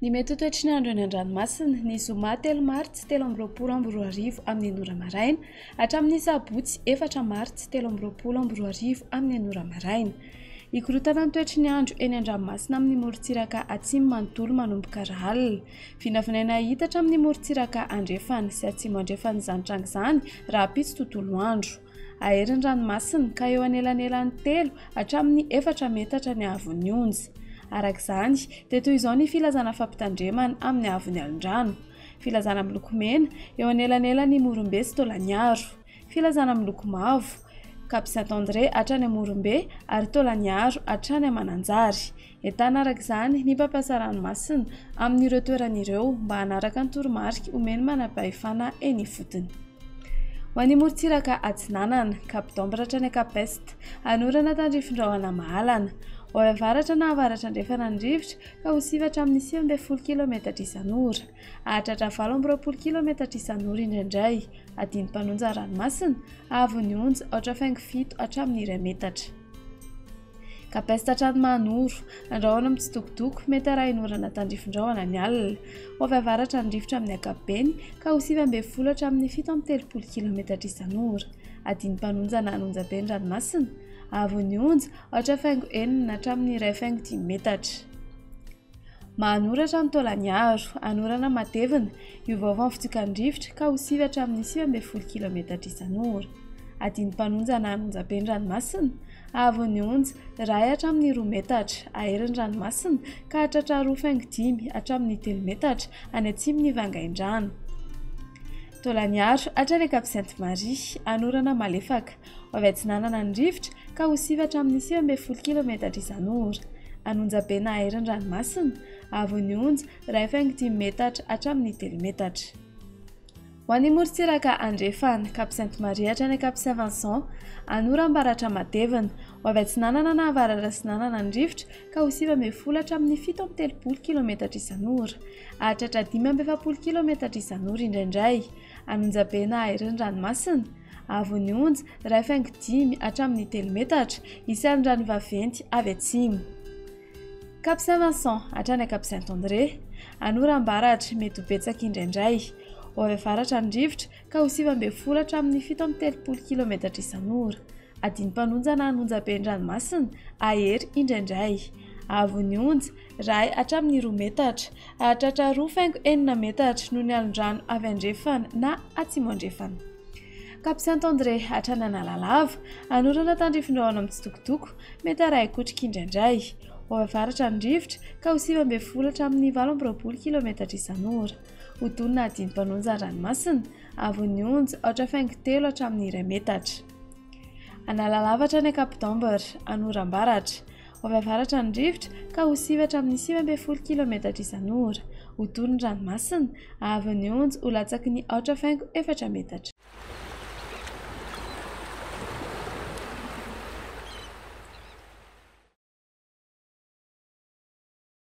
Ny mety ho toetry ny andro eny an-dranomasina, ny zoma telo martsa 2023 amin'ny ora maraina hatramin'ny sabotsy efatra martsa 2023 amin'ny ora maraina. Hikorontana ny toetry ny andro eny an-dranomasina amin'ny morontsiraka atsimo manontolo manomboka rahalina. Vinavinaina hita hatramin'ny morontsiraka andrefana sy atsimo andrefana izany tranga izany rahampitso tontolo andro. Hahery ny ranomasina ka eo anelanelan'ny telo hatramin'ny efatra metatra ny haavon'ny onja. Araka izany, dia toy izao ny filazana fampitandremana amin'ny haavon'ny alon-drano. Filazana miloko mena, eo anelanelan'i Morombe sy Taolagnaro. Filazana miloko mavo, Cap Saint André hatrany Morombe ary Taolagnaro hatrany Mananjary. Entanina araka izany ny mpampiasa ranomasina amin'ireo toerana ireo mba hanaraka ny toromarika omen'ny manam-pahefana eny ifotony. Ho an'ny morontsiraka atsinanana, Cap d'Ambre hatrany Cap Est, hanorana tandrifin-drahona mahalana. Ho avy avaratra na avaratra andrefana ny rivotra ka ho sivy hatramin'ny 19 kilometatra isan'ora. Hahatratra 28 kilometatra isan'ora indraindray. Adino mpanonja ranomasina, haavon'ny onja aotra faingo fito hatramin'ny iray metatra. Cap-Est hatrany Mahanoro, andrahona mitsitokotoko, mety arahin'orana tandrifin-drahona ny alina. Ho avy avaratra ny rivotra amin'ny ankapobeny ka ho 19 hatramin'ny 37 kilometatra isan'ora. Adino mpanonja na an'onjabe ny ranomasina, haavon'ny onja, aotra faingo enina hatramin'ny iray faingo dimy metatra. Mahanoratra ny Taolagnaro, anorana matevina, miovaova ny fitsokan'ny rivotra ka ho sivy hatramin'ny 19 kilometatra isan'ora. Adino mpanonja na an'onjabe ny ranomasina, haavon'ny onja, iray hatramin'ny roa metatra, hahery ny ranomasina ka hahatratra roa faingo dimy hatramin'ny telo metatra any atsimon'i Vangaindrano. Taolagnaro hatrany Cap Sainte Marie, anorana malefaka. Ho avy atsinanana ny rivotra ka ho sivy hatramin'ny 19 kilometatra isan'ora. An'onjabe na hahery ny ranomasina, haavon'ny onja, iray faingo dimy metatra hatramin'ny telo metatra. Ho an'ny morontsiraka andrefana, Cap Sainte Marie hatrany Cap Saint Vincent, anoram-baratra matevina. Ho avy atsinanana na avaratra atsinanana ny rivotra ka ho 19 hatramin'ny 37 kilometatra isan'ora. Hahatratra 45 kilometatra isan'ora indraindray. An'onjabe na hahery ny ranomasina. Haavon'ny onja, iray faingo dimy hatramin'ny telo metatra, isan'ny rano vaventy avy atsimo. Cap Saint Vincent hatrany Cap Saint André. Anoram-baratra, mety ho betsaka indraindray. Ho avy avaratra ny rivotra ka ho 19 hatramin'ny 37 kilometatra isan'ora. Adinam-panonja na an'onjabe ny ranomasina, hahery indraindray. Haavon'ny onja, iray hatramin'ny roa metatra. Hahatratra roa faingo enina metatra noho ny alon-drano avy andrefana na atsimo andrefana. Cap Saint André hatrany Analalava, anorana tandrifin-drahona mitsitokotoko, mety arahin-kotroka indraindray. Ho avy avaratra ny rivotra ka ho 19 hatramin'ny 28 kilometatra isan'ora. Ho tonina adinam-panonja ny ranomasina, haavon'ny onja, aotra faingo telo hatramin'ny iray metatra. Analalava hatrany Cap d'Ambre, anoram-baratra. Ho avy avaratra ny rivotra ka ho sivy hatramin'ny 19 kilometatra isan'ora. Ho toy ny ranomasina, haavon'ny onja ho latsaky ny aotra faingo efatra metatra.